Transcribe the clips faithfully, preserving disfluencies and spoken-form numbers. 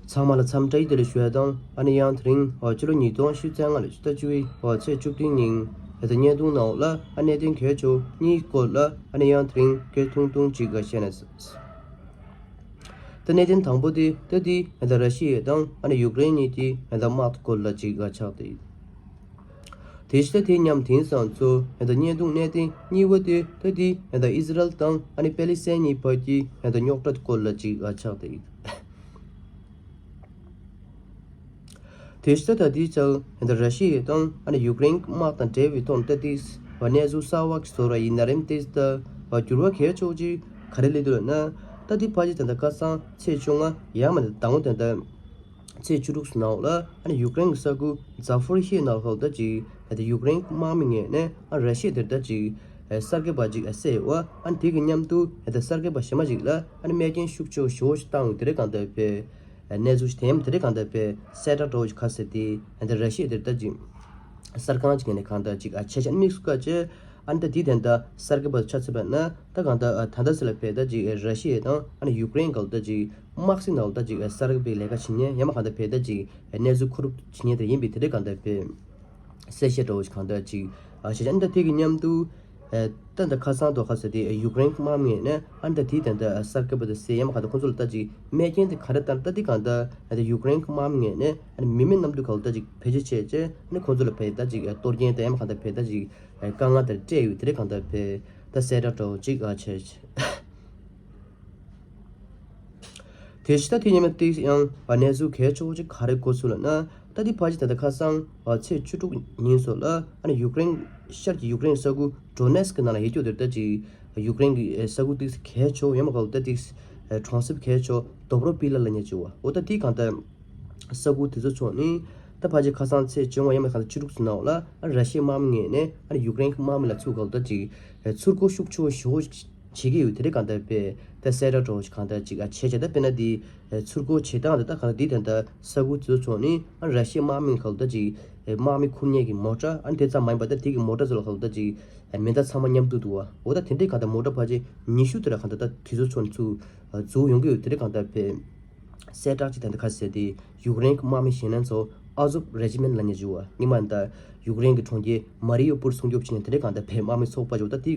ཚང་མ་ལ་འཚམས་འདྲི་བདེ་ལེགས་ཞུ་ཡ་དང་། ཨ་ནི་ཡང་དེ་རིང་ཕྱི་ལོ་ཉིས་སྟོང་ཉི་ཤུ་རྩ་ལྔ་ལོའི་ཕྱི་ཟླ་བཅུ་པའི་ཚེས་བཅུ་བདུན་ཉིན་ད་ལྟ་བརྙན་ཐུང་ནང་ལ་ཨ་གནད་དོན་གལ་ཆེ་བ་གཉིས་སྐོར་ལ་ཨ་ནི་ཡང་དེ་རིང་སྐད་ཐུང་ཐུང་ཅིག་བཤད་ན། ད་གནད་དོན་དང་པོ་དེ་ད་དེ་ད་ར་ཤི་ཡ་དང་ཨ་ནི་ཡུཀ་རེན་གཉིས་ཀྱི་ད་དམག་སྐོར་ལ་ཅིག་ཆགས་ཏེ། དེ་ཕྱི་ད་དེ་མཉམ་དེང་སང་ཚོ་ད་བརྙན་ཐུང་གནད་དོན་གཉིས་པ་དེ་ད་དེ་ད་ཨི་ཟི་རལ་དང་ཨ་ནི་པེ་ལི་སི་ཐན་གཉིས་བར་གྱི་ད་རྙོག་དྲ་སྐོར་ལ་ཅིག་ཆགས་ཏེ། དེ་ཕྱི་ད་ལྟའི་ཆར་ད་ར་ཤི་ཡ་དང་ཨ་ནི་ཡུཀ་རེན་དམག་དང་འབྲེལ་བའི་ཐོག་ད་ལྟའི་གནས་ཚུལ་གསར་བ་ཞིག་བཟོ་ར་ཡིན་ན་རེམ། དེ་ད་འགྱུར་བ་གལ་ཆེ་ཅིག་ག་རེ་སླེབས་འདུག་ལབ་ན། ད་ལྟའི་ཕལ་ཆེར་ད་ལྟ་ཁ་སང་ཚེས་བཅོ་ལྔ་ཡང་མིན་ད་ཟླ་ངོ་ད་ལྟ་ཚེས་བཅུ་དྲུག་ནང་ལ་ཨ་ནི་ཡུཀ་རེན་གྱི་ས་ཁུལ་ཛ་ཕོ་རི་ཤི་ཡ་ནང་ལ་ད་ཅིག་ད་ལྟ་ཡུཀ་རེན་དམག་མི་ངོས་ནས་ཨ་ར་ཤི་ཡ་དེར་ད་ཅིག་གསར་འགོད་པ་ཅིག་བསད་ཡོད་པ། ཨ་ནི་དེ་གི་མཉམ་དུ་ད་ལྟ་གསར་འགོད་པ་གཞན་མ་ཅིག་ལ་ཨ་ནི་རྨས་སྐྱོན་ཤུགས་ཆེ་ཞེ་པོ་ཞིག་བཏང་ཡོད། དེ་རེད་གང་ལྟར་བས། གནས་ཚུལ་ཞིག་དེ་ཡང་དེ་རིང་གང་ལྟར་དཔེ་གསལ་བསྒྲགས་འདྲ་བོ་ཞིག་ག་ཟེར་ཏེ་ཨ་ནི་ར་ཤི་ཡ་དེར་ད་ཅིག་གསར་ཁང་ཅིག་ནས་གང་ལྟར་ཅིག་ཨ་བྱས་བྱས་དམིགས་སུ་བཀར་བྱས། ཨ་ནི་ད་དེའི་དོན་དག་གསར་འགོད་པ་ཆ་མཚོན་པ་ན་ད་གང་ལྟར་ཨ་ད་ལྟ་ཟེར་ལ་དཔེ་ད་ཅིག་ཨ་ར་ཤི་ཡ་དང་ཨ་ནི་ཡུཀ་རེན་གང་ལྟར་ཅིག་དམག་སྲིད་ནང་ལ་ད་ཅིག་ཨ་གསར་འགོད་པའི་ལས་ཀ་བྱེད་མཁན་ཡང་མ་གང་ལྟར་དཔེ་ད་ཅིག་ཨ་གནས་ཚུལ་མཁོ་སྒྲུབ་བྱེད་མཁན་དེ་ཡིན་པས། དེ་རིང་གང་ལྟར་དཔེ་གསལ་བཤད་འདྲ་བོ་ཞིག་གང་ལྟར་ཅིག་ཨ་བྱས་བྱས། ཨ་ནི་ད་དེ་གི་མཉམ་དུ། ཨེ། ད་ལྟ་ཁ་སང་དུ་ཁ་ཟེར་ཏེ་ཡུཀ་རེན་དམག་མི་ངོས་ནས་ཨ་ནི་ད་དེའི་དོན་དག་གསར་འགོད་པ་དང་ཟེར་ཡ་མ་གང་ལྟར་ཁོང་ཚོ་ལ་ད་ཅིག་རྨས་སྐྱོན་དེ་ག་རེ་བཏང་། ད་དེ་གང་ལྟར་ཨ་ད་ཡུཀ་རེན་དམག་མི་ངོས་ནས་ཨ་ནི་མི་མེད་གནམ་གྲུ་གང་ལ་ད་ཅིག་བེད་སྤྱོད་བྱས་བྱས་ཨ་ནི་ཁོང་ཚོ་ལ་ཕར་ད་ཅིག་གཏོར་སྐྱོན་དང་ཡ་མ་གང་ལྟར་ཕར་ད་ཅིག་དཀའ་ངལ་དེ་སྤྲད་ཡོད། དེ་རིང་གང་ལྟར་ཕར་ད་གསལ་བསྒྲགས་འདྲ་བོ་ཅིག་ཨ་བྱས། དེ་ཕྱི་ད་དེ་ཉིན་མ་ཏིག་ཡང་གནས་ཚུལ་གལ་ཆེ་བོ་ཅིག་ག་རེ་གོ་སོང་ལབ་ན། ད་དེ་ཕལ་ཆེར་ད་ལྟ་ཁ་སང་ཚེས་བཅུ་དྲུག་ཉིན་སོགས་ལ་ཨ་ནི་ཡུཀ་རེན་ཤར་གྱི་ཡུཀ་རེན་ས་ཁུལ་ཌོ་ནེ་སི་ཀི་ནང་ལ་ཡོད་རྒྱུ་དེར་ད་ཅིག་ཡུཀ་རེན་གྱི་ས་ཁུལ་ཏིག་གལ་ཆེ་བོ་ཡང་མ་གང་ལ་ད་ཏིག་གྲོང་གསེབ་གལ་ཆེ་བོ་དོབ་རོ་པི་ལ་ལབ་མཁན་ཅིག་ཡོད་པ། འོ་ད་དེ་གང་ལྟར་ས་ཁུལ་དེ་ཚོ་ཕྱོགས་ནས་ད་ཕལ་ཆེར་ཁ་སང་ཚེས་བཅོ་ལྔ་ཡང་མ་གང་ལ་བཅུ་དྲུག་ཙམ་ནང་ལ་ཨ་ར་ཤི་ཡའི་དམག་མི་ངོས་ནས་ཨ་ནི་ཡུཀ་རེན་གྱི་དམག་མི་ལ་ཚུར་གང་ལ་ད་ཅིག་ཚུར་རྒོལ་ཤུགས་ཆེ་བོ་ཞེ་པོ་བྱེད་ཀྱི་ཡོད། དེ་རིང་གང་ལྟར་དཔེ་ད་གསལ་བསྒྲགས་འདྲ་བོ་ཞིག་གང་ལྟར་ཅིག་ཨ་བྱས་བྱས། ད་དཔེར་ན་འདི་ཚུར་རྒོལ་བྱེད་སྟངས་དེ་ད་གང་ལྟར་འདི་ད་ལྟ་ས་ཁུལ་དེ་ཚོ་ཕྱོགས་ནས་ཨ་ར་ཤི་ཡའི་དམག་མི་གང་ལ་ད་ཅིག་དམག་མི་འཁུར་མཁན་གྱི་མོ་ཊ་ཨ་ནི་དེ་ཙམ་མ་ཡིན་པ་ད་དེ་གི་མོ་ཊ་ཚོ་ལ་གང་ལ་ད་ཅིག་མེ་མདའ་ཚང་མ་མཉམ་དུ་འདུག་པ། འོ་ད་དེ་འདྲའི་གང་ལྟར་མོ་ཊ་ཕལ་ཆེར་ཉི་ཤུ་དེ་ལ་གང་ལྟར་ད་དེ་ཚོ་ཕྱོགས་ནས་ཚུར་འཛུལ་ཡོང་གི་ཡོད། དེ་རིང་གང་ལྟར་དཔེ་གསལ་བསྒྲགས་ཅིག་ད་ལྟ་ག་རེ་ཟེར་ཏེ་ཡུཀ་རེན་གྱི་དམག་མི་ཞེད་སྣང་ཚོ་ཨ་ཛོབ་རེ་ཇི་མེན་ལབ་མཁན་ཅིག་ཡོད་པ། སྔོན་མ་ད་ཡུཀ་རེན་གྱི་གྲོང་ཁྱེར་མ་རི་ཡུ་པོལ་སྲུང་སྐྱོབ་བྱེད་མཁན་དེ་འདྲའི་གང་ལྟར་དཔེ་དམག་མི་ཚོགས་པ་ཅིག་ཡོད། ད་དེ་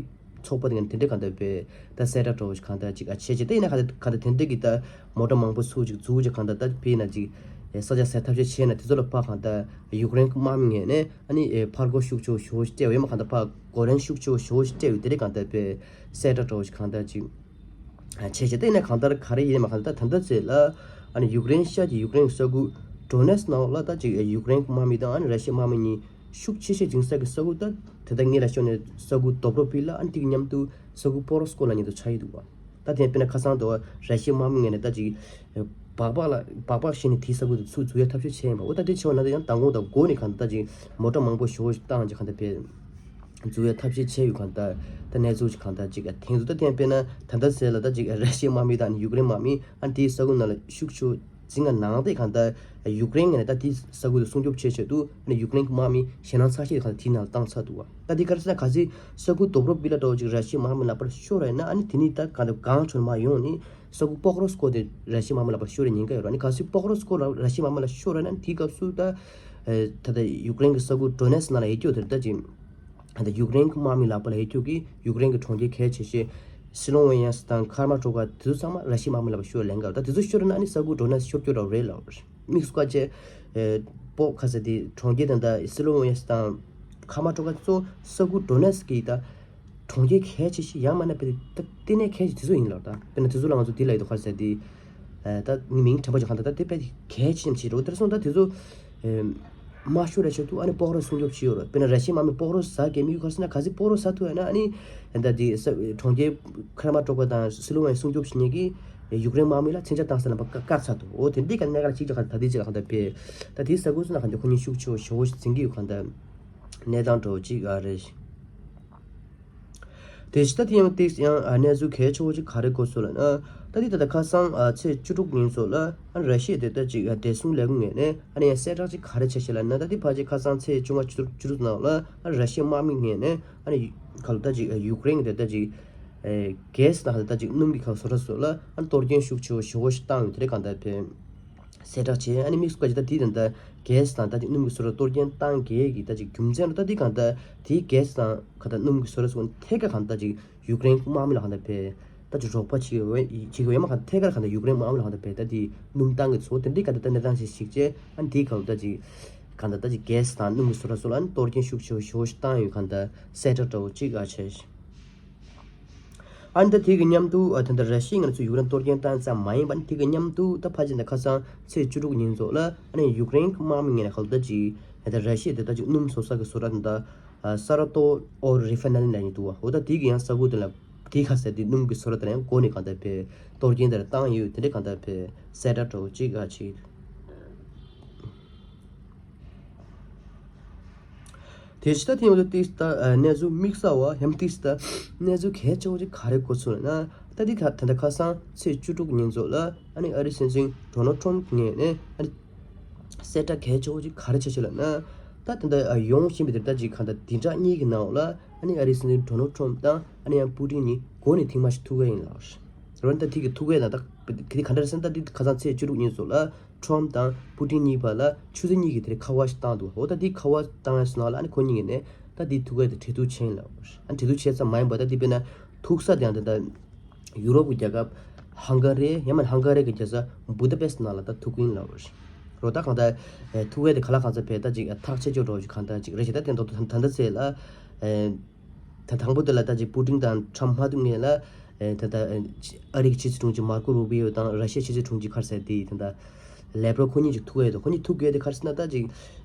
ཚོགས་པ་དེ་ངས་དེ་འདྲའི་གང་ལྟར་དཔེ་ད་གསལ་བསྒྲགས་འདྲ་བོ་ཞིག་གང་ལྟར་ཅིག་ཨ་བྱས་བྱས། ད་ཡིན་ན་གང་ལྟར་གང་ལྟར་དེ་འདྲའི་གི་ད་མོ་ཊ་མང་པོ་ཚུར་ཅིག་འཛུལ་ཅིག་གང་ལྟར་ད་དཔེར་ན་ཅིག་ས་ཆ་ཟ་ཐབས་ཤེས་བྱས་ན་དེ་ཚོ་ལ་ཕར་གང་ལྟར་ཡུཀ་རེན་གྱི་དམག་མི་ངོས་ནས་ཨ་ནི་ཕར་རྒོལ་ཤུགས་ཆེ་བོ་ཞེ་པོ་ཞིག་སྤྲད་པ་ཡང་མ་གང་ལྟར་ཕར་རྒོལ་རན་ཤུགས་ཆེ་བོ་ཞེ་པོ་ཞིག་སྤྲད་ཡོད། དེ་འདྲའི་གང་ལྟར་དཔེ་གསལ་བསྒྲགས་འདྲ་བོ་ཞིག་གང་ལྟར་ཅིག་བྱས་བྱས། ད་ཡིན་ན་གང་ལྟར་ག་རེ་ཡིན་མ་གང་ལྟར་ད་ལྟ་ཚེ་ལ་ཨ་ནི་ཡུཀ་རེན་ཤར་གྱི་ཡུཀ་རེན་གྱི་ས་ཁུལ་ཌོ་ནེ་སི་ནང་ལ་ད་ཅིག་ཡུཀ་རེན་གྱི་དམག་མི་དང་ཨ་ནི་ར་ཤི་ཡའི་དམག་མི་གཉིས་ཤུགས་ཆེ་ཤོས་འཛིང་ས་གི་ས་ཁུལ་ད་དེ་ད་ངེད་ལ་ཤོར་ནས་ས་ཁུལ་དོབ་རོ་པི་ལ་ཨ་ནི་དེ་གི་མཉམ་དུ་ས་ཁུལ་པོ་རོ་སི་ཀོ་ལབ་མཁན་དུ་ཆགས་ཀྱི་འདུག་པ། ད་དེ་དཔེར་ན་ཁ་སང་དུ་ར་ཤི་ཡའི་དམག་མི་ངོས་ནས་ད་ཅིག་སྦག་སྦག་ལ་སྦག་སྦག་བྱས་ནས་དེའི་ས་ཁུལ་དུ་ཚུར་འཛུལ་ཡ་ཐབས་ཤེས་བྱས་ཡིན་པ། འོ་ད་དེ་བྱས་པ་ན་ད་ཡང་མདང་དགོང་དང་འགོ་ནས་གང་ལྟར་ད་ཅིག་མོ་ཊ་མང་པོ་ཞེ་པོ་ཞིག་བཏང་ཅིག་གང་ལྟར་དཔེ་འཛུལ་བའི་ཐབས་ཤེས་བྱས་ཡོད། གང་ལྟར་ད་གནས་ཚུལ་ཅིག་གང་ལྟར་ཅིག་ཐེངས་སུ་ད་ཐེངས་དཔེར་ན་ད་ལྟ་ཟེར་ལ་ད་ཅིག་ར་ཤི་ཡའི་དམག་མི་དང་ཡུཀ་རེན་དམག་མི་ཨ་ནི་དེའི་ས་ཁུལ་ནང་ལ་ཤུགས་ཆེ་འཛིང་ག་ནང་དེ་གང་ལྟར་ཡུཀ་རེན་ངོས་ནས་ད་དེའི་ས་ཁུལ་དུ་སྲུང་སྐྱོབ་བྱེད་ཆེད་དུ་ཨ་ནི་ཡུཀ་རེན་གྱི་དམག་མི་ཞེད་སྣང་ཚ་ཤོས་དེ་གང་ལྟར་དེའི་ནང་ལ་བཏང་ཚར་འདུག་པ། ད་དེ་ག་རེ་ཟེར་ན་གལ་སྲིད་ས་ཁུལ་དོབ་རོ་པི་ལ་འདྲ་བོ་ཅིག་ར་ཤི་ཡའི་དམག་མི་ལག་པར་ཤོར་བ་ཡིན་ན་ཨ་ནི་དེ་ནི་ད་གང་ལྟར་གང་བྱུང་མ་ཡོང་ནི་ས་ཁུལ་པོ་རོ་སི་ཀོ་དེ་ར་ཤི་ཡའི་དམག་མི་ལག་པར་ཤོར་བའི་ཉེན་ཁ་ཡོད་རེད། ཨ་ནི་གལ་སྲིད་པོ་རོ་སི་ཀོ་ར་ར་ཤི་ཡའི་དམག་མི་ལ་ཤོར་བ་ཡིན་ན་དེའི་སྐབས་སུ་ད་ད་ལྟ་ཡུཀ་རེན་གྱི་ས་ཁུལ་ཌོ་ནེ་སི་ནང་ལ་ཡོད་རྒྱུ་དེ་ད་ཅིག་ད་ལྟ་ཡུཀ་རེན་གྱི་དམག་མི་ལག་པ་ལ་ཡོད་རྒྱུ་གི་ཡུཀ་རེན་གྱི་གྲོང་ཁྱེར་གལ་ཆེ་ཤོས་སི་ལོ་ཝེ་ནི་ཡ་དང་ཁ་ར་མ་ཊོ་ཀ་དེ་ཚོ་ཚང་མ་ར་ཤི་ཡའི་དམག་མི་ལག་པ་ཤོར་ལེན་ག་ད་དེ་ཚོ་ཤོར་ན་ཨ་ནི་ས་ཁུལ་ཌོ་ནེ་སི་ཤོར་རྒྱུ་ར་རེད་ལ། དམིགས་སུ་བཀར་བྱས་པོ་ཁ་ས་དེ་གྲོང་ཁྱེར་དེ་ད་སི་ལོ་ཝེ་ནི་ཡ་དང་ཁ་ར་མ་ཊོ་ཀ་དེ་ཚོ་ས་ཁུལ་ཌོ་ནེ་སི་གི་ད་གྲོང་ཁྱེར་གལ་ཆེ་ཤོས་ཡང་མིན་ན་དཔེ་ད་ལྟེ་གནས་གལ་ཆེ་དེ་ཚོ་ཡིན་ལ། ད་དཔེར་ན་དེ་ཚོ་ལ་ང་ཚོ་དེ་ལ་ཡོད་དོ་ཁ་ས་དེ་ད་མིང་དྲན་པ་ཅིག་གང་ལྟར་ད་དེ་དཔེ་གལ་ཆེ་ཤོས་ཅིག་རེད། འོ་དེར་སོང་ད་དེ་ཚོ་མ་ཤོར་བའི་ཆེད་དུ་ཨ་ནི་པོ་རོ་སྲུང་སྐྱོབ་བྱས་ཡོད་རེད། དཔེར་ན་ར་ཤི་ཡའི་དམག་མི་པོ་རོ་ཟ་གལ་མི་ཡོད་ཁ་ས་ན་གལ་སྲིད་པོ་རོ་ཟ་ཐུབ་ཡ་ན་ཨ་ནི་ད་དེ་ས་གྲོང་ཁྱེར་ཁ་ར་མ་ཊོ་ཀ་དང་སི་ལོ་ཝེ་ནི་ཡ་སྲུང་སྐྱོབ་བྱེད་མཁན་གྱི་ཡུཀ་རེན་དམག་མི་ལ་མཚོན་ཆ་བཏང་ས་ལ་བཀག་ཚར་འདུག་འོ་དེ་འདྲའི་ག་གནད་འགག་ཅིག་ལ་ག་ད་དེ་ཅིག་ལ་གང་ལྟར་དཔེ་ད་དེའི་ས་ཁུལ་སོགས་ན་གང་ལྟར་ཁོ་གཉིས་ཤུགས་ཆེ་བོ་ཞེ་པོ་ཞིག་འཛིང་གི་ཡོད། གང་ལྟར་གནས་སྟངས་འདྲ་བོ་ཅིག་ཨ་རེད། དེ་ཕྱི་ད་དེ་ཡང་ཏིག་ཡང་ཨ་གནས་ཚུལ་གལ་ཆེ་བོ་ཅིག་ག་རེ་གོ་སོང་ལབ་ན། ད་དེ་ད་ལྟ་ཁ་སང་ཨ་ཚེས་བཅུ་དྲུག་ཉིན་སོགས་ལ་ཨ་ར་ཤི་ཡའི་དེ་ལྟ་ཅིག་ཨ་བདེ་སྲུང་ལས་ཁུངས་ངོས་ནས་ཨ་ནི་ཡང་གསལ་བསྒྲགས་ཅིག་ག་རེ་བྱས་ཤག་ལབ་ན། ད་དེ་ཕལ་ཆེར་ཁ་སང་ཚེས་བཅོ་ལྔ་བཅུ་དྲུག་བཅུ་དྲུག་ནང་ལ་ཨ་ར་ཤི་ཡའི་དམག་མི་ངོས་ནས་ཨ་ནི་ག་ལ་ད་ཅིག་ཨ་ཡུཀ་རེན་གྱི་དེ་ལྟ་ཅིག་ཨེ་གྷེ་སི་དང་དེ་ལྟ་ཅིག་སྣུམ་གྱི་ཁ་བཟོ་གྲྭ་སོགས་ལ་ཨ་ནི་གཏོར་སྐྱོན་ཤུགས་ཆེ་བོ་ཞེ་པོ་ཞིག་བཏང་ཡོད། དེ་རེད་གང་ལྟར་ཕན། གསལ་བསྒྲགས་བྱས། ཨ་ནི་དམིགས་སུ་བཀར་ཅིག་ད་དེ་དང་ད་གྷེ་སི་དང་ད་ཅིག་སྣུམ་གྱི་བཟོ་གྲྭ་གཏོར་སྐྱོན་བཏང་གི་གི་ད་ཅིག་རྒྱུ་མཚན་རུ་ད་དེ་གང་ད་དེའི་གྷེ་སི་དང་ག་ད་སྣུམ་གྱི་བཟོ་གྲྭ་སོགས་ཐད་ཀར་གང་ད་ཅིག་ཡུཀ་རེན་དམག་མི་ལ་གང་ད་ཕེ་ད་ཅིག་རོགས་པ་བྱེད་ཀྱི་ཡོད་བྱེད་ཀྱི་ཡོད་མ་གང་ཐད་ཀར་གང་ད་ཡུཀ་རེན་དམག་མི་ལ་གང་ད་ཕེ་ད་དེ་སྣུམ་བཏང་གི་ཚོ་དེ་འདྲའི་གང་ད་ད་གནས་སྟངས་ཤིག་ཤིག་བྱས། ཨ་ནི་དེའི་གང་ད་ཅིག་གང་ད་ད་ཅིག་གྷེ་སི་དང་སྣུམ་གྱི་བཟོ་གྲྭ་སོགས་ལ་ཨ་ནི་གཏོར་སྐྱོན་ཤུགས་ཆེ་བོ་ཞེ་བོ་ཞིག་བཏང་ཡོད་གང་ད་གསལ་བསྒྲགས་འདྲ་བོ་ཅིག་ཨ་བྱས། ཨ་ནི་ད་དེ་གི་མཉམ་དུ་ཨ་ད་ལྟ་ར་ཤི་ཡས་ང་ཚོ་ཡུཀ་རེན་གཏོར་སྐྱོན་བཏང་ཙམ་མ་ཡིན་པ་ནི་དེ་གི་མཉམ་དུ་ད་ཕལ་ཆེར་ད་ཁ་སང་ཚེས་བཅུ་དྲུག་ཉིན་ཚོགས་ལ་ཨ་ནི་ཡུཀ་རེན་གྱི་དམག་མི་ངོས་ནས་ཧ་ལ་ད་ཅིག་ད་ལྟ་ར་ཤི་ཡ་དེ་ད་ཅིག་སྣུམ་བཟོ་ས་གི་བཟོ་གྲྭ་དེ་ད་ས་ར་ཏོ་ཨོ་རི་ཕ་ནེ་རི་ལབ་ཡིན་འདུག་བ། འོ་ད་དེ་གི་ཡང་ས་ཁུལ་དེ་ལ་དེ་ཁ་ཟེར་དེ་སྣུམ་གྱི་བཟོ་གྲྭ་དེ་ལ་ཡང་འགོ་ནས་གང་ལྟར་ཕེ་གཏོར་སྐྱོན་དེ་ལ་བཏང་ཡོད། དེ་འདྲའི་གང་ལྟར་ཕེ་གསལ་བསྒྲགས་འདྲ་བོ་ཅིག་ཨ་བྱས། དེ་ཕྱི་ད་ཐེངས་འོ་ད་ཏིས་ད་གནས་ཚུལ་དམིགས་བསལ་བ་ཡང་ཏིས་ད་གནས་ཚུལ་གལ་ཆེ་བོ་ཅིག་ག་རེ་གོ་ཚུལ་ན་ད་འདི་ཁ་ད་ལྟ་ཁ་སང་ཚེས་བཅུ་དྲུག་ཉིན་ཚོགས་ལ་ཨ་ནི་ཨ་རིའི་སྲིད་འཛིན་ཌོ་ནལ་ཊམ་ངོས་ནས་ཨ་ནི་གསལ་བསྒྲགས་གལ་ཆེ་བོ་ཅིག་ག་རེ་བྱས་ཤག་ལབ་ན། ད་ད་ལྟ་ཡོང་བཞིན་པའི་དེ་ད་ཅིག་གང་ལྟར་བདུན་ཕྲག་གཉིས་ཀྱི་ནང་ལ་ཨ་ནི་ཨ་རིའི་སྲིད་འཛིན་ཌོ་ནལ་ཊམ་དང་ཨ་ནི་ཡང་པུ་ཏིན་གཉིས་འགོ་ནས་ཐེངས་མ་ཞིག་ཐུག་གི་ཡིན་ལགས། རོན་ད་ཐིག་གི་ཐུག་གི་ན་ད་ག་དེ་ག་འདྲ་རེད་ཟེར་ན་ད་འདི་ཁ་སང་ཚེས་བཅུ་དྲུག་ཉིན་ཚོགས་ལ་ཊམ་དང་པུ་ཏིན་གཉིས་བར་ལ་ཆུ་ཚོད་གཉིས་ཀྱི་དེར་ཁ་པར་ཞིག་བཏང་འདུག་འོ་ད་འདི་ཁ་པར་བཏང་ཡ་སོང་ན་ལ་ཨ་ནི་ཁོ་གཉིས་ཀྱི་ནས་ད་འདི་ཐུག་གི་དེ་གྲོས་བསྡུར་བྱས་ལ། ཨ་ནི་གྲོས་བསྡུར་བྱས་ཙམ་མ་ཡིན་པ་ད་འདི་དཔེར་ན་ཐུག་ས་དེ་ཡང་དེ་ད་ཡུ་རོབ་ཀྱི་རྒྱལ་ཁབ་ཧང་ག་རི་ཡང་མིན་ཧང་ག་རི་གི་རྒྱལ་ས་བུ་ད་པེ་སི་ནང་ལ་ད་ཐུག་གི་ཡིན་ལ། རོ་ད་གང་ལྟར་ཐུག་གི་དེ་ག་ལ་གང་ཚ་བས་ད་ཅིག་ཐག་ཆད་ཆོག་འགྲོ་ཅིག་གང་ལྟར་ཅིག་རེད་ཤག་ད་དེ་འདྲ་ད་ད་ད་ཚེ་ལ། ད་དང་པོ་དེ་ལ་ད་ཅིག་པུ་ཏིན་དང་ཁྲམ་མ་ཐུག་ངེས་ལ། ད་ལྟ་ཨ་རི་གི་ཕྱི་སྲིད་དྲུང་ཆེ་མར་ཀོ་རུ་བི་ཡོ་དང་ར་ཤི་ཡའི་ཕྱི་སྲིད་དྲུང་ཆེ་ཁར་ཟེར་དེ་ད་ལྟ་ལེབ་རོ་ཁོ་གཉིས་ཅིག་ཐུག་ཡོད་དོ། ཁོ་གཉིས་ཐུག་ཡོད་དེ་ཁར་ཟེར་ན་ད་ཅིག་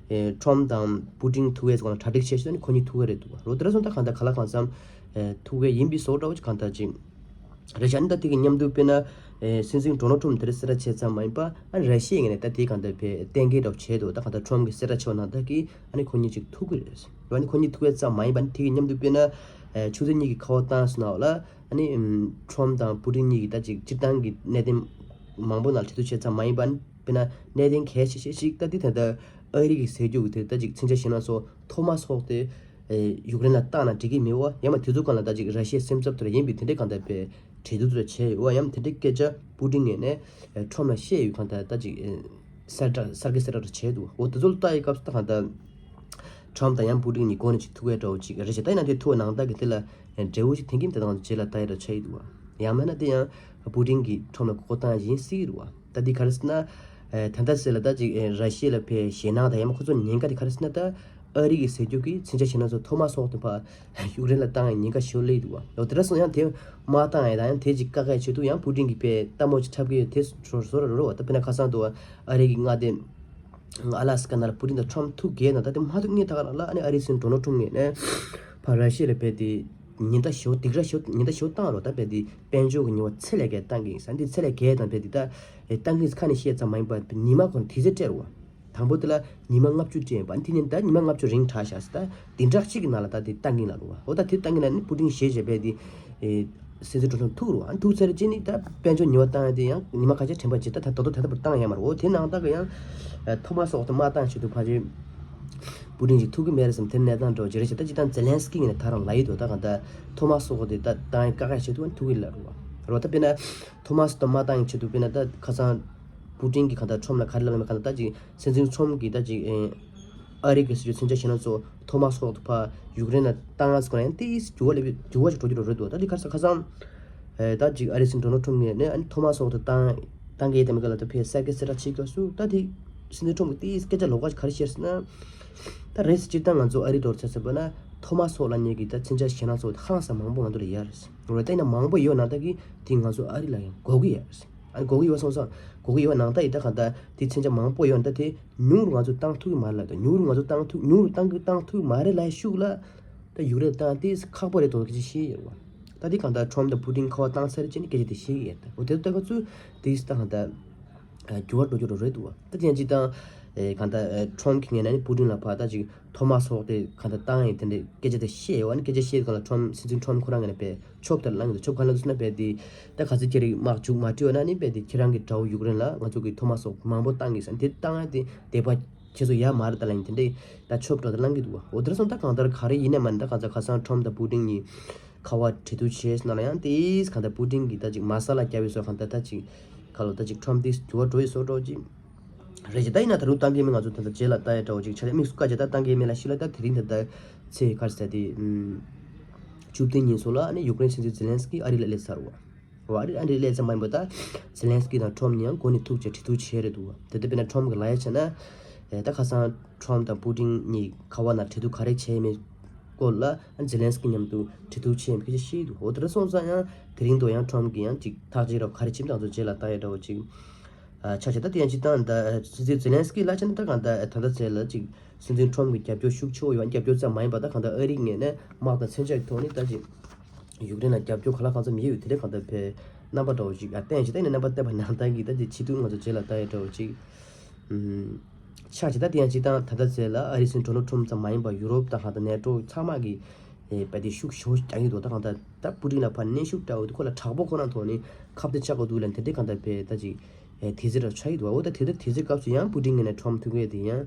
ཁྲམ་དང་པུ་ཏིན་ཐུག་ཡོད་ཙང་གྲ་སྒྲིག་བྱས་ཤེས་ནི་ཁོ་གཉིས་ཐུག་ཡོད་རེད་འདུག་རོ་དེ་ར་སོང་ད་གང་ལྟར་ག་ལ་གང་འཚམ་ཐུག་ཡོད་ཡིན་པའི་བཟོ་འདྲ་བོ་ཅིག་གང་ལྟར་ཅིག་རེད་ཤག་ཨ་ནི་ད་དེ་གི་མཉམ་དུ་དཔེར་ན་སྲིད་འཛིན་ཌོ་ནལ་ཁྲོམ་དེ་རིང་གསལ་བསྒྲགས་བྱས་ཙམ་མ་ཡིན་པ་ཨ་ནི་ར་ཤི་ཡའི་ངོས་ནས་ད་དེ་གང་ལྟར་བས་གཏན་འཁེལ་འདྲ་བོ་བྱས་འདུག་ད་གང་ལྟར་ཁྲོམ་གི་གསལ་བསྒྲགས་བྱས་པ་ནང་ལྟར་གི་ཨ་ནི་ཁོ་གཉིས་ཅིག་ཐུག་གི་རེད། ཨ་ནི་ཁོ་གཉིས་ཐུག་ཡོད་ཙམ་མ་ཡིན་པ་ཨ་ནི་དེ་གི་མཉམ་དུ་དཔེར་ན་ཆུ་ཚོད་གཉིས་ཀྱི་ཁ་པར་བཏང་སོང་ན་ལ། ཨ་ནི་ཨམ་ཁྲོམ་དང་པུ་ཏིན་གཉིས་ཀྱིས་ད་ཅིག་སྤྱིར་བཏང་གི་གནད་དོན་མང་པོ་ནང་གྲོས་བསྡུར་བྱས་ཙམ་མ་ཡིན་པ་ཨ་ནི་དཔེར་ན་གནད་དོན་གལ་ཆེ་ཤོས་ཤིག་ད་འདི་ད་ལྟ་ཨ་རི་གི་ཟེར་རྒྱུ་གི་དེ་ད་ཅིག་མཚོན་ཆ་བཞག་ན་སོ་ཐོ་མ་སོགས་དེ་ཡུཀ་རེན་ལ་བཏང་ན་འགྲིག་གི་མེད་བ། ཡང་མ་དེ་ཚོ་གང་ལ་ད་ཅིག་ར་ཤི་ཡའི་སེམས་འཚབ་དེ་ལ་ཡིན་པའི་དེ་འདྲའི་གང་ལྟར་བས་གྲོས་བསྡུར་དེ་ལ་བྱས་ཡོད་བ། ཡང་དེ་འདྲའི་སྐད་ཆ་པུ་ཏིན་ངོས་ནས་ཁྲོམ་ལ་བཤད་ཡོད་གང་ལྟར་ད་ཅིག་གསལ་བསྒྲགས་གསར་འགོད་གསལ་བསྒྲགས་དེ་བྱས་འདུག་འོ་དེ་ཚོ་ལ་ལྟ་ཡི་སྐབས་སུ་ད་གང་ལྟར། ཁྲམ་དང་ཡང་པུ་ཏིན་གཉིས་སྒོ་ནས་ཅིག་ཐུག་ཡས་འདྲ་བོ་ཅིག་རེད་ཤག་ད་ཡིན་ན་དེ་ཐུག་པ་ནང་ལྟར་གྱི་དེ་ལ་འབྲས་བུ་ཅིག་ཐོན་གྱིན་དེ་དང་རྗེས་ལ་ལྟ་ཡས་འདྲ་ཆགས་ཀྱི་འདུག་བ། ཡང་མིན་ན་དེ་ཡང་པུ་ཏིན་གྱིས་ཁྲམ་ལ་མགོ་སྐོར་བཏང་ཡིན་སྲིད་རེད་བ། ད་འདི་ག་རེ་ཟེར་ན། ད་ལྟ་ཟེར་ལ་ད་ཅིག་ར་ཤི་ཡ་ལ་ཕའི་ཞེད་སྣང་དང་ཡང་མིན་ཁོ་ཚོ་ཉེན་ཁ་དེ་ག་རེ་ཟེར་ན་ད་ཨ་རི་གི་ཟེར་རྒྱུ་གི་མཚོན་ཆ་བཞག་ན་ཚོ་ཐོ་མ་སོགས་དེ་ཕ་ཡུཀ་རེན་ལ་བཏང་ཡས་ཉེན་ཁ་ཞེ་པོ་སླེབས་འདུག་བ། ལོ་དེ་འདྲ་སོང་ཡང་དེ་མ་བཏང་ཡས་དང་ཡང་དེ་ཅིག་བཀག་ཡས་ཆེད་དུ་ཡང་པུ་ཏིན་གྱིས་ཕའི་ལྟད་མོ་ཅིག་འཁྲབ་ཀྱི་ཡོད་དེ་བཟོ་བཟོ་ར་རོ་རོ་བ། ད་དཔེར་ན་ཁ་སང་དུ་ཨ་རི་གི་མངའ་སྡེ། ཨ་ལ་སི་ཀ་ནང་ལ་པུ་ཏིན་དང་ཁྲམ་ཐུག་གས་ན་ད་དེ་མ་ཐུག་ངེས་ད་ག་རང་ལ་ཨ་ནི་ཨ་རིའི་སྲིད་འཛིན་ཌོ་ནལ་ཁྲམ་ངོས་ནས་ཕར་ར་ཤི་ཡ་ལ་རྦད་དེ་ཉེན་བརྡ་ཞེ་པོ་སྡིགས་ར་ཞེ་པོ་ཉེན་བརྡ་ཞེ་པོ་བཏང་རོགས། ད་རྦད་དེ་དཔལ་འབྱོར་གྱི་ཉེན་བརྡ་ཚད་ལས་བརྒལ་བཏང་གི་ཡིན་ཟེར། འདི་ཚད་ལས་བརྒལ་དང་རྦད་དེ་ད་བཏང་གི་ཡིན་ཁ་ནས་བཤད་ཙམ་མ་ཡིན་པར་ཉི་མ་ཁོ་ན་དུས་ཚོད་སྤྲད་རོགས། དང་པོ་དེ་ལ་ཉི་མ་ལྔ་བཅུ་སྤྲད་ཡིན་པ་དེ་ནས་ད་ཉི་མ་ལྔ་བཅུ་རིང་དྲག་ཤག་ཟེར། ད་བདུན་ཕྲག་གཅིག་གི་ནང་ལ་ད་དེ་བཏང་གི་ཡིན་ལབ་རོགས། འོ་ད་དེ་བཏང་གི་ན་ནི་པུ་ཏིན་ཞེད་བྱས་རྦད་དེ། སྲིད་འཛིན་ཌོ་ནལ་ཁྲམ་ཐུག་རུང་ཨ་ཐུག་ཚར་རྗེས་ནི་ད་དཔལ་འབྱོར་ཉེན་བརྡ་བཏང་ཡ་དེ་ཡང་ཉི་མ་ཁ་ཤས་དྲན་པ་བརྗེད། ད་ད་དོ་དོ་ད་ལྟ་བུར་བཏང་ཡ་མ་རེད། འོ་དེ་ནང་ད་ག་ཡང་ཐོ་མ་སོགས་དེ་མ་བཏང་ཆེད་དུ་ཕལ་ཆེར་པུ་ཏིན་ཞིག་ཐུག་གི་མེད་རེད་བསམ། དེ་གནས་སྟངས་འགྲོ་ཇེ་རེ་བྱེད། ད་ཅི་ད་ཛེ་ལན་སི་ཀི་ངོས་ནས་ད་རང་ལབ་ཡི་འདུག་ད་ག་ད་ཐོ་མ་སོགས་དེ་ད་བཏང་ཡ་བཀག་ཡ་ཆེད་དུ་ཨ་ཐུག་གི་ལབ་རེད་བ། རེད་བ། ད་དཔེར་ན་ཐོ་མ་སོགས་དེ་མ་བཏང་ཡ་ཆེད་དུ་དཔེར་ན་ད་ཁ་སང་པུ་ཏིན་གྱིས་ག་ད་ཁྲམ་ལ་ག་རེ་ལབ་ན་མེད་ག་ད་ད་ཅིག་སྲིད་འཛིན་ཁྲམ་གྱིས་ད་ཅིག་ཨ་རི་གི་སྲིད་ཇུས་མཚོན་ཆ་བཞག་ན་ཚོ་ཐོ་མ་སོགས་དེ་ཕར་ཡུཀ་རེན་ལ་བཏང་ས་ཁོ་ན་ཡང་ཏིས་འགྱུར་བ་སླེབས་འགྱུར་བ་ཞིག་འགྲོ་རྒྱུ་རེད་འདུག་ད་འདི་ག་རེ་ཟེར་ཁ་སང་ད་ཅིག་ཨ་རིའི་སྲིད་འཛིན་ཌོ་ནལ་ཁྲམ་ངོས་ནས་ཨ་ནི་ཐོ་མ་སོགས་དེ་བཏང་བཏང་གི་ཡོད་དམ་མེད་ག་ལ་ད་ཕར་གསལ་འགེལ་གསལ་བསྒྲགས་བྱེད་སྐབས་སུ་ད་དེ་སྲིད་འཛིན་ཁྲམ་གྱིས་ཏིས་སྐད་ཆ་ལོགས་ཀ་ཞིག་ག་རེ་བཤད་ཟེར་ན། ད་རེས་སྤྱིར་བཏང་ང་ཚོ་ཨ་རི་ཐོག་ཆ་ཟེར་བ་ན་ཐོ་མ་སོགས་ལབ་མཁན་གྱི་ད་མཚོན་ཆ་བཞག་ན་ཚོ་ཧང་སང་མང་པོ་ང་ཚོ་ལ་ཡོད་རེད། རེད་ད་ཡིན་ན་མང་པོ་ཡོད་ན་ད་གི་དེ་ང་ཚོ་ཨ་རི་ལ་ཡང་དགོས་ཀྱི་ཡོད་རེད། ཨ་ནི་དགོས་ཀྱི་ཡོད་སོང་ཙང་དགོས་ཀྱི་ཡོད་ནང་ལྟ་ཡིན་ད་གང་ལྟར་དེ་མཚོན་ཆ་མང་པོ་ཡོད་ན་ད་དེ་ཉུང་རུ་ང་ཚོ་བཏང་ཐུབ་ཀྱི་མ་རེད་ལབ། ད་ཉུང་རུ་ང་ཚོ་བཏང་ཐུབ་ཉུང་རུ་བཏང་གི་བཏང་ཐུབ་ཀྱི་མ་རེད་ལབ་ཤུགས་ལ་ད་ཡུཀ་རེན་བཏང་དེ་ཁག་པོ་རེད་དོ་སྐད་ཆ་བཤད་ཡོད་རེད་བ། ད་དེ་གང་ལྟར་ཁྲོམ་དང་པུ་ཏིན་ཁ་པར་བཏང་ཚར་རྗེས་ནས་སྐད་ཆ་དེ་བཤད་ཀྱི་ཡོད། ད་འོ་དེ་ལྟ་ག་ཚོད་དེ་ད་གང་ལྟར་འགྱུར་བ་འགྲོ་རྒྱུ་རེད་འདུག་བ། ད་དེ་ཡང་ཅིག་དང་གང་ལྟར་ཁྲོམ་གྱི་ངོས་ནས་ནི་པུ་ཏིན་ལ་ཕར་ད་ཅིག་ཐོ་མ་སོགས་དེ་གང་ལྟར་བཏང་ཡིན་དེ་འདྲའི་སྐད་ཆ་དེ་བཤད་ཡོད་བ། ནི་སྐད་ཆ་བཤད་གང་ལ་ཁྲོམ་སྲིད་འཛིན་ཁྲོམ་ཁོ་རང་ངོས་ནས་པས། ཆོབ་དེར་ལངས་ཡོད། ཆོབ་ག་ལ་འདུག་ཟེར་ན་རྦད་དེ་ད་ག་ཚོད་ཁྱེད་རིགས་དམག་འཇུག་མ་སྤྲད་ན་ནི་རྦད་དེ་ཁྱེད་རང་གི་དགྲ་བོ་ཡུཀ་རེན་ལ་ང་ཚོ་གི་ཐོ་མ་སོགས་མང་པོ་བཏང་གི་ཟེར་དེ་བཏང་ཡ་དེ་དད་པ་ཁྱེད་ཚོ་ཡ་མ་རེད་ད་ལབ་ཡིན་དེ་འདྲས་ད་ཆོབ་འགྲོ་དེ་ལངས་ཀྱི་འདུག་བ། འོ་དེར་སོང་ད་གང་ལྟར་ག་རེ་ཡིན་ན་མ་ནི་ད་གང་ལྟར་ཁ་སང་ཁྲོམ་དང་པུ་ཏིན་གཉིས་ཁ་པར་གྲོས་བསྡུར་བྱས་ན་ལ་ཡང་དེས་གང་ལྟར་པུ་ཏིན་གྱིས་ད་ཅིག་མ་ས་ལ་བརྒྱབ་ཡོད་སོགས་གང་ལྟར་ད་ཅིག་ག་ལོ་ད་ཅིག་ཁྲོམ་དེས་འགྱུར་བ་འགྲོ་ཡོད་སོགས་འགྲོ་ཅིག་རེད་ཅེ། ད་ཡིན་ན་ད་རུང་བཏང་གི་མེད། ང་ཚོ་ད་ལྟ་རྗེས་ལ་ལྟ་ཡ་འདྲ་བོ་ཅིག་ཆགས་ཡ། དམིགས་སུ་བཀར་བྱས་ད་བཏང་གི་མེད་ལ། ཤི་ལ་ད་དེ་རིང་ད་ལྟ་ཚེས་ག་རེ་ཟེར་དེ་བཅུ་བདུན་ཉིན་སོ་ལ་ཨ་ནི་ཡུཀ་རེན་སྲིད་འཛིན་ཛེ་ལན་སི་ཀི་ཨ་རི་ལ་སླེབས་ཚར་བ། འོ་ཨ་རི་ཨ་རི་སླེབས་ཚར་མ་ཡིན་པ་ད་ཛེ་ལན་སི་ཀི་དང་ཁྲོམ་གཉིས་ཡང་འགོ་ནས་ཐུག་བྱས་གྲོས་བསྡུར་བྱས་རེད་འདུག་བ། དེ་ལྟ་དཔེར་ན་ཁྲོམ་གི་ལ་ཡ་བྱས་ན་ད་ཁ་སང་ཁྲོམ་དང་པུ་ཏིན་གཉིས་ཁ་བ་ན་གྲོས་བསྡུར་ག་རེ་བྱས་མེད་སྐོར་ལ་ཛེ་ལན་སི་ཀི་མཉམ་དུ་གྲོས་བསྡུར་བྱས་མེད་སྐད་ཆ་བཤད་འདུག་འོ་དེ་འདྲ་སོང་ཙང་ཡང་དེ་རིང་དུ་ཡང་ཁྲོམ་གྱིས་ཡང་ཅིག་ཐག་གཅོད་རོགས་ག་རེ་བྱེད་དང་ཚོ་རྗེས་ལ་ལྟ་ཡ་འདྲ་བོ་ཅིག་ཆགས་བྱས། ད་དེ་ཡང་སྤྱིར་བཏང་ད་སྲིད་འཛིན་ཛེ་ལན་སི་ཀི་ལ་བྱས་ན་ད་གང་ལྟར་ད་ལྟ་ཚེ་ལ་ཅིག་སྲིད་འཛིན་ཁྲོམ་གྱི་རྒྱབ་སྐྱོར་ཤུགས་ཆེ་བོ་ཡོད། རྒྱབ་སྐྱོར་ཙམ་མ་ཡིན་པ་ད་གང་ལྟར་ཨ་རིའི་ངོས་ནས་དམག་དང་མཚོན་ཆ་གི་ཐོག་ནས་ད་ཅིག་ཡུཀ་རེན་ལ་རྒྱབ་སྐྱོར་ག་ལ་གང་འཚམ་ཡོད་ཡོད། དེ་འདྲའི་གང་ལྟར་བའི་རྣམ་པ་འདྲ་བོ་ཅིག་ཨ་བསྟན་བྱས། ད་ཡིན་ན་རྣམ་པ་བསྟན་པ་ནང་ལྟར་གྱི་ད་ཅིག་བྱེད་དུས་ང་ཚོ་རྗེས་ལ་ལྟ་ཡ་འདྲ་བོ་ཅིག་ཆགས་བྱས། ད་དེ་ཡང་སྤྱིར་བཏང་ད་ལྟ་ཚེ་ལ་ཨ་རིའི་སྲིད་འཛིན་ཌོ་ནལ་ཁྲོམ་ཙམ་མ་ཡིན་པ་ཡུ་རོབ་དང་གང་ལྟར་ནེ་ཊོ་ཚང་མ་གི་ཨེ་བལ་དེ་ཤུགས་ཞེ་པོ་རྒྱག་གི་འདུག་ད་གང་ལྟར་ད་པུ་ཏིན་ལ་ཕར་གནོན་ཤུགས་འདྲ་བོ་དེ་ཁོ་ལ་དྲག་པོ་ཁོ་རང་ཐོག་ནས་ཁ་གཏད་བཅག་དགོས་འདུག་ལབ་དེ་འདྲའི་གང་ལྟར་བས་ད་ཅིག་ཨེ་དེ་ཚེ་ར་ཆགས་ཀྱི་འདུག་འོ་ད་དེ་ད་དེ་ཚེ་སྐབས་སུ་ཡང་པུ་ཏིན་ངོས་ནས་ཁྲོམ་ཐུག་གི་དེ་ཡང་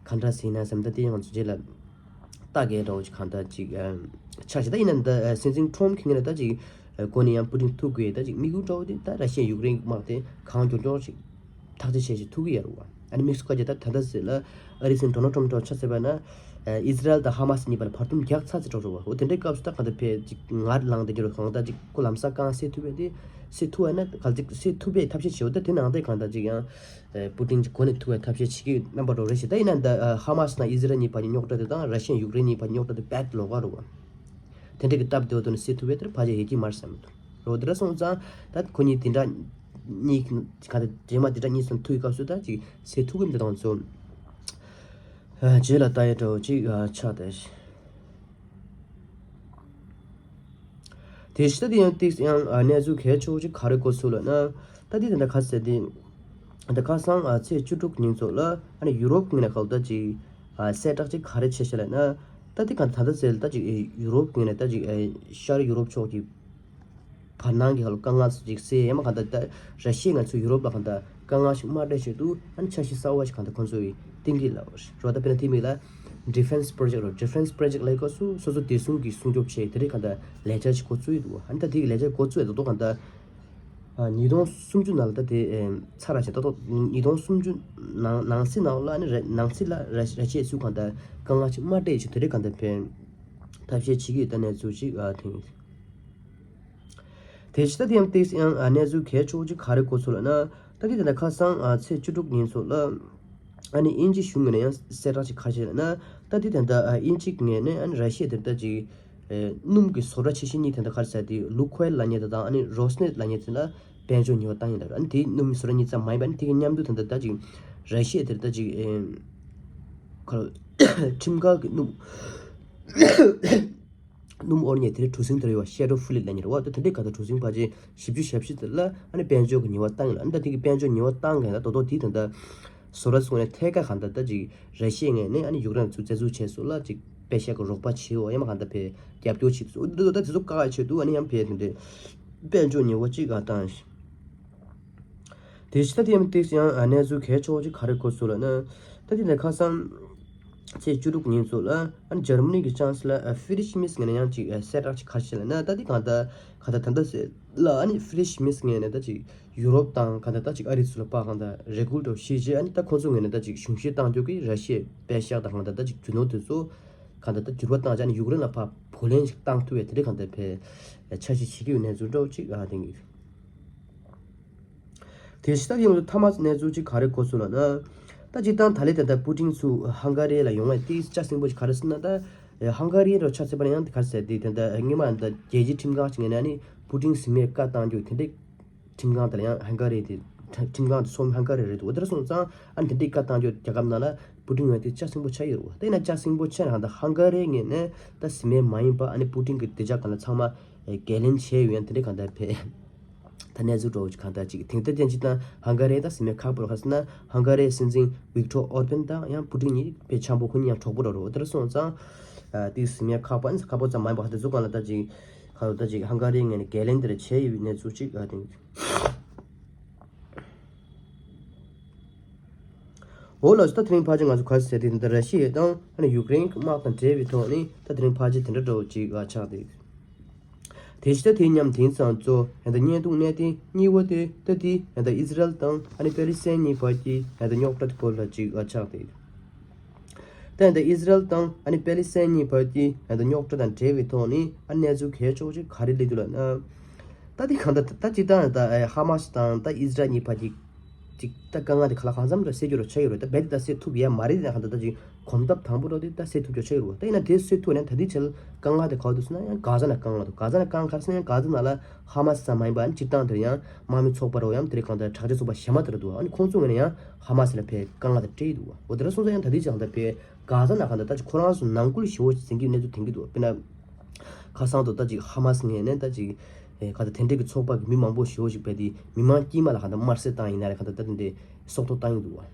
གང་འདྲ་ཟེར་ན་བསམ། ད་དེ་ཡང་ང་ཚོ་རྗེས་ལ་ལྟ་གི་འདྲ་བོ་ཅིག་གང་ལྟར་ཅིག་ཨེ་ཆགས་ཤིག་ད་ཡིན་ན་ད་ཨེ་སྲིད་འཛིན་ཁྲོམ་གྱི་ངོས་ནས་ད་ཅིག་ཨེ་འགོ་ནས་ཡང་པུ་ཏིན་ཐུག་དགོས་ད་ཅིག་དམིགས་ཡུལ་འདྲ་བོ་དེ་ད་ར་ཤི་ཡ་ཡུཀ་རེན་དམག་དེ་གང་མགྱོགས་མགྱོགས་ཅིག་ཐག་གཅོད་བྱས་ཤིག་ཐུག་གི་ཡོད་རེད་བ། ཨ་ནི་དམིགས་སུ་བཀར་བྱས་ད་ད་ལྟ་ཟེར་ལ་ཨ་རི་སྲིད་འཛིན་ཌོ་ནལ་ཁྲོམ་ཐོག་ཆ་བཞག་པ་ན་ཨ་ཨི་ཟི་རལ་དང་ཧ་མ་སི་གཉིས་བར་ལ་བར་འདུམ་རྒྱག་ཚར་ཚར་འགྲོ་རེད་བ། འོ་དེ་འདྲའི་སྐབས་སུ་ད་གང་ལྟར་ཕེ་ཅིག་ངར་ལངས་བསྡད་ཀྱི་རེད། གང་ལྟར་ཅིག་ཁོ་ལམ་སང་གང་སེལ་ཐུབ་པས་དེ་སེལ་ཐུབ་པ་ན་ག་ཅིག་སེལ་ཐུབ་པའི་ཐབས་ཤེས་བྱེད་འོ་ད་དེ་ནང་དེ་གང་ལྟར་ཅིག་ཡང་ཨ་པུ་ཏིན་གྱི་འགོ་ནས་ཐུག་པའི་ཐབས་ཤེས་བྱེད་ཀྱི་རྣམ་པ་འདྲ་བོ་རེད་ཤག་ད་ཡིན་ན་ད་ཨ་ཧ་མ་སི་དང་ཨི་ཟི་རལ་གཉིས་བར་གྱི་རྙོག་དྲ་དེ་དང་ར་ཤི་ཡ་ཡུཀ་རེན་གཉིས་བར་གྱི་རྙོག་དྲ་དེ་རྦད་ལོག་ག་རེད་བ། དེ་འདྲ་གི་སྟབས་བདེ་བོ་ཐོག་ནས་སེལ་ཐུབ་པའི་དེར་ཕལ་ཆེར་ཡོད་ཀྱི་མ་རེད་བསམ་གྱི་འདུག་རོ་དེ་འདྲ་སོང་ཙང་ད་ཁོ་གཉིས་དེ་འདྲ་གཉིས་ག་ད་རྗེས་མ་དེ་འདྲ་གཉིས་སམ་ཐུག་གི་སྐབས་སུ་ད་ཅིག་སེལ་ཐུབ་ཀྱི་མི་འདུག་དང་ཚོ་རྗེས་ལ་ལྟ་ཡ་འདྲ་བོ་ཅིག་ཆགས་བསྡད། དེ་ཕྱི་ད་དེ་ཡང་ཏིག་ཡང་གནས་ཚུལ་གལ་ཆེ་བོ་ཅིག་ག་རེ་གོ་སོང་ལབ་ན། ད་དེ་དེ་འདྲ་ག་ཟེར་དེ། ད་ཁ་སང་ཚེས་བཅུ་དྲུག་ཉིན་ཚོ་ལ་ཨ་ནི་ཡུ་རོབ་ངོས་ནས་ག་ད་ཅིག་གསལ་བསྒྲགས་ཅིག་ག་རེ་བྱས་ཤག་ལབ་ན། ད་དེ་ག་ད་ད་ཟེར་ད་ཅིག་ཡུ་རོབ་ངོས་ནས་ད་ཅིག་ཤར་ཡུ་རོབ་ཕྱོགས་ཀྱི་བར་སྣང་གི་ཧ་ལོ་དཀའ་ངལ་ཅིག་སེལ་ཡས་མ་གང་ལྟར་ད་ར་ཤི་ཡས་ང་ཚོ་ཡུ་རོབ་ལ་གང་ལྟར་དཀའ་ངལ་ཞིག་མ་སྤྲད་ཆེད་དུ་ཨ་ནི་འཆར་གཞི་གསར་བ་ཞིག་གང་ལྟར་ཁོང་ཚོ་ཡིས་བཏིང་གི་ལབ་རོ། ད་དཔེར་ན་དེ་མིན་ལ་Defense Project རོ། Defense Project ལབ་སྐབས་སུ་སོ་སོ་བདེ་སྲུང་གི་སྲུང་སྐྱོབ་བྱས་དེ་རིགས་གང་ལྟར་ལས་འཆར་ཞིག་འགོ་བཙུགས་ཡི་འདུག་ཨ་ནི་ད་དེ་གི་ལས་འཆར་འགོ་བཙུགས་ཡས་ད་དོ་གང་ལྟར་ཉིས་སྟོང་སུམ་ཅུ་ནང་ལ་ད་དེ་ཚར་ར་བྱས་ད་དོ་ཉིས་སྟོང་སུམ་ཅུ་ནང་ནང་སྲིད་ནང་ལ་ཨ་ནི་ར་ནང་སྲིད་ལ་ར་ར་ཤི་ཡས་སུ་གང་ལྟར་དཀའ་ངལ་ཞིག་མ་སྤྲད་ཆེད་དེ་རིགས་གང་ལྟར་ཕན་ཐབས་ཤེས་བྱེད་ཀྱི་ཡོད་ད་གནས་ཚུལ་ཞིག་ཨ་ཐེངས། དེ་ཕྱི་ད་དེ་ཡང་ཏིག་ཡང་གནས་ཚུལ་གལ་ཆེ་བོ་ཅིག་ག་རེ་གོ་སོང་ལབ་ན། ད་དེ་དེ་འདྲ་ཁ་སང་ཚེས་བཅུ་དྲུག་ཉིན་ཚོ་ལ་ཨ་ནི་དབྱིན་ཇི་གཞུང་ངོས་ནས་ཡང་གསལ་བསྒྲགས་ཅིག་ག་རེ་བྱས་ལབ་ན། ད་དེ་དེ་འདྲ་དབྱིན་ཇི་ངོས་ནས་ཨ་ནི་ར་ཤི་ཡ་དེ་འདྲ་ཅིག་སྣུམ་གྱི་བཟོ་གྲྭ་ཆེ་ཤོས་གཉིས་དེ་འདྲ་ག་རེ་ཟེར་དེ་ལུ་ཁོལ་ལབ་མཁན་དེ་དང་ཨ་ནི་རོ་སི་ནེབ་ལབ་མཁན་དེ་ལ་དཔལ་འབྱོར་ཉེས་པ་བཏང་ཡིན་ལབ། ཨ་ནི་དེ་སྣུམ་བཟོ་གྲྭ་གཉིས་ཙམ་མ་ཡིན་པ་ཨ་ནི་དེ་གི་མཉམ་དུ་དེ་འདྲ་ད་ཅིག་ར་ཤི་ཡ་དེ་འདྲ་ད་ཅིག་ཁ་ཁྲིམས་འགལ་གྱི་སྣུམ་སྣུམ་དབོར་མཁན་དེ་རིང་གྲུ་གཟིངས་དེར་ཡོད་པ་ཤེ་ཏྲོ་ཕུ་ལིད་ལབ་མཁན་རེད་བ། དེ་འདྲའི་ག་ད་གྲུ་གཟིངས་ཕལ་ཆེར་བཞི་བཅུ་ཞེ་བཞི་དེ་ལ་ཨ་ནི་དཔལ་འབྱོར་གྱི་ཉེས་པ་བཏང་ཡོད་ལ། ཨ་ནི་ད་དེ་གི་དཔལ་འབྱོར་ཉེས་པ་བཏང་མཁན་ལ་ད་དོ་དེའི་དོན་དག་བཟོ་གྲྭ་ཚོ་ནས་ཐད་ཀར་གང་ལྟར་ད་ཅིག་ར་ཤི་ཡའི་ངོས་ནས་ཨ་ནི་ཡུཀ་རེན་ཚོ་བཙན་འཛུལ་བྱས་སོང་ལ་ཅིག་པེ་ཤག་གི་རོགས་པ་བྱེད་འོ་ཡ་མ་གང་ལྟར་ཕེ་རྒྱབ་སྐྱོར་བྱེད་སོང་། འོ་འདི་ད་དེ་ཚོ་བཀག་ཡ་ཆེད་དུ་ཨ་ནི་ཡང་ཕེ་དེ་འདྲའི་དཔལ་འབྱོར་ཉེས་པ་ཅིག་ག་བཏང་ཞིག་དེ་ཕྱི་ད་དེ་ཡང་ཏིག་ཡང་གནས་ཚུལ་གལ་ཆེ་བོ་ཅིག་ག་རེ་གོ་སོང་ལབ་ན། ད་དེ་ནས་ཁ་སང་ཚེས་བཅུ་དྲུག་ཉིན་ཚོ་ལ་ཨ་ནི་འཇར་མ་ནི་གི་ཅང་སི་ལར་ཨ་ཧྥི་རི་ཤི་མིས་ངོས་ནས་ཡང་ཅིག་ཨ་གསལ་བསྒྲགས་ཅིག་ག་རེ་བྱས་ལབ་ན། ད་དེ་གང་ལྟར་གང་ལྟར་ད་ལྟ་ཟེར་ལ་ཨ་ནི་ཧྥི་རི་ཤི་མིས་ངོས་ནས་ད་ཅིག་ཡུ་རོབ་དང་གང་ལྟར་ད་ཅིག་ཨ་རི་ཚོ་ལ་ཕར་གང་ལྟར་རེ་སྐུལ་འདྲ་བོ་ཞིག་བྱས། ཨ་ནི་ད་ཁོང་ཚོ་ངོས་ནས་ད་ཅིག་གཞུང་བཞེས་གཏང་རྒྱུ་གི་ར་ཤི་ཡའི་པེ་ཤག་དང་གང་ལྟར་ད་ཅིག་རྒྱུ་ནོར་དེ་ཚོ་གང་ལྟར་ད་འགྱུར་བ་བཏང་བྱས་ཨ་ནི་ཡུཀ་རེན་ལ་ཕར་བུ་ལོན་ཞིག་བཏང་ཐུབ་པའི་དེ་འདྲའི་གང་ལྟར་ཕེ་འཆར་གཞི་བྱེད་ཀྱི་ཡོད་གནས་ཚུལ་འདྲ་བོ་ཅིག་ཨ་དེང་གི། དེ་ཕྱི་ད་ཡོང་དུས་མཐའ་མ་གནས་ཚུལ་ཅིག་ག་རེ་གོ་སོང་ལབ་ན། ད་སྤྱིར་བཏང་ད་ལས་དེ་ལྟར་པུ་ཏིན་ཚུ་ཧང་ག་རི་ལ་ཡོང་བའི་ཏིག་ལྕགས་སྲིན་པོ་ཅིག་ག་རེ་ཟེར་ན། ད་ཧང་ག་རི་རུ་ཆ་ཚད་པ་ན་ཡང་དེ་ག་རེ་ཟེར་དེ་དེ་ལྟར་སྔོན་མ་ད་རྒྱལ་སྤྱིའི་ཁྲིམས་ཁང་ཅིག་ངོས་ནས་ནི་པུ་ཏིན་ཟིན་མེད་བཀའ་བཏང་རྒྱུ་དེ་འདྲའི་ཁྲིམས་ཁང་དེ་ལ་ཡང་ཧང་ག་རི་དེ་ཁྲིམས་ཁང་དེ་སོ་ཧང་ག་རི་རེད་འདུག་འོ་དེ་འདྲ་སོང་ཙང་ཨ་ནི་དེ་འདྲའི་བཀའ་བཏང་རྒྱུ་རྒྱལ་ཁབ་ནང་ལ་པུ་ཏིན་ཡོང་དེ་ལྕགས་སྲིན་པོ་ཆགས་ཡོད་རེད་བ། དེ་ན་ལྕགས་སྲིན་པོ་ཆགས་ན་ད་ཧང་ག་རི་ངོས་ནས་ད་ཟིན་མེད་མ་ཡིན་པ་ཨ་ནི་པུ་ཏིན་གྱི་དེ་ཅག་གང་ལ་ཚང་མ་འགན་ལེན་བྱས་ཡོད་ཡང་དེ་འདྲའི་གང་ལྟར་ཕེ། ད་གནས་ཚུལ་འདྲ་བོ་ཅིག་གང་ལྟར་ཅིག་དེང་དེ་ཐེངས་ཅིག་དང་ཧང་ག་རི་ད་ཟིན་མེད་ཁག་པོ་རུ་ཁ་སོང་ན་ཧང་ག་རིའི་སྲིད་འཛིན་ཝིག་ཊོར་ཨོར་བན་དང་ཡང་པུ་ཏིན་གཉིས་དཔེ་འཆམ་པོ་ཁོ་གཉིས་ཡང་གྲོགས་པོ་འདྲ་རུ་འོ་དེར་སོང་ཙང་། དེ་ཟིན་མེད་ཁག་པོ་ཨ་ནི་ཁག་པོ་ཙམ་མ་ཡིན་པ་ཧ་དེ་ཚོ་གང་ལ་ད་ཅིག་ཁ་ལོ་ད་ཅིག་ཧང་ག་རིའི་ངོས་ནས་འགན་ལེན་དེར་བྱས་ཡོད་གནས་ཚུལ་ཅིག་ཨ་དེང་། འོ་ལགས་སོ། ད་དེ་རིང་ཕལ་ཆེར་ང་ཚོ་ག་རེ་ཟེར་དེ་ད་ར་ཤི་ཡ་དང་ཨ་ནི་ཡུཀ་རེན་གྱི་དམག་དང་འབྲེལ་བའི་ཐོག་ནས་ད་དེ་རིང་ཕལ་ཆེར་དེ་འདྲ་འདྲ་བོ་ཅིག་ཨ་ཆགས་དེ། དེ་བཞིན་ད་དེའི་མཉམ་དེང་སང་གཙོ་ཡང་ད་བརྙན་ཐུང་གནད་དོན་གཉིས་པ་དེ་ད་དེ་ཡང་ད་ཨི་ཟི་རལ་དང་ཨ་ནི་པེ་ལི་སི་ཐན་གཉིས་བར་གྱི་ཡང་ད་རྙོག་དྲ་སྐོར་ལ་ཅིག་ཨ་ཆགས་ཏེ། ད་ཡང་ད་ཨི་ཟི་རལ་དང་ཨ་ནི་པེ་ལི་སི་ཐན་གཉིས་བར་གྱི་ཡང་ད་རྙོག་དྲ་དང་འབྲེལ་བའི་ཐོག་ནས་ཨ་གནས་ཚུལ་གལ་ཆེ་བ་ཅིག་ག་རེ་སླེབས་འདུག་ལབ་ན། ད་དེ་གང་ད་ད་སྤྱིར་བཏང་ད་ཧ་མ་སི་དང་ད་ཨི་ཟི་རལ་གཉིས་བར་གྱི་ཅིག་ད་དཀའ་ངལ་དེ་ག་ལ་གང་འཚམ་རེ་སེལ་རྒྱུ་རེ་ཆགས་ཡོད་རེད། ད་རྦད་དེ་ད་སེལ་ཐུབ་ཡ་མ་རེད། དེ་ན་གང་ད་ད་ཅིག་གོམ་སྟབས་དང་པོ་རོ་དེ་ད་སེལ་ཐུབ་རྒྱུ་ཆགས་ཡོད་རེད། ད་ཡིན་ན་དེ་སེལ་ཐུབ་ན་ད་དེ་ཆེད་དཀའ་ངལ་དེ་ག་བ་འདུག་ཟེར་ན་ཡང་གྷ་ཟ་ན་དཀའ་ངལ་འདུག་གྷ་ཟ་ན་དཀའ་ངལ་ག་རེ་ཟེར་ན་ཡང་གྷ་ཟ་ན་ལ་ཧ་མ་སི་ཙམ་མ་ཡིན་པ་ཨ་ནི་སྤྱིར་བཏང་དེར་ཡང་དམག་མི་ཚོགས་པ་རོ་ཡང་དེ་རེད་གང་ད་དྲག་ཆས་ཚོགས་པ་གཞན་མ་དེ་ར་འདུག་ཨ་ནི་ཁོང་ཚོ་ངོས་ནས་ཡང་ཧ་མ་སི་ལ་ཕའི་དཀའ་ངལ་དེ་སྤྲད་ཡི་འདུག་འོ་དེ་ར་སོང་ཙང་ཡང་ད་དེ་ཅིག་གང་ད་ཕའི་གྷ་ཟ་ན་གང་ད་ད་ཅིག་ཁོ་རང་ཚོ་ནང་ཁུལ་ཞེ་བོ་ཅིག་འཛིང་གི་གནས་ཚུལ་ཐོན་གི་འདུག་དཔེར་ན། ཁ་སང་དུ་ད་ཅིག་ཧ་མ་སི་ངོས་ནས་ད་ཅིག་ཨེ་ག་ད་དེ་འདྲས་ཀྱི་ཚོགས་པ་གི་མི་མང་པོ་ཞེ་བོ་ཞིག་བས་དེ་མི་མང་དཀྱུས་མ་ལ་ག་ད་དམར་གསོད་བཏང་ཡིན་ན་རེད་ག་ད་ད་དེ་འདྲས་སྲོག་ཐོག་བཏང་ཡི་འདུག་བ།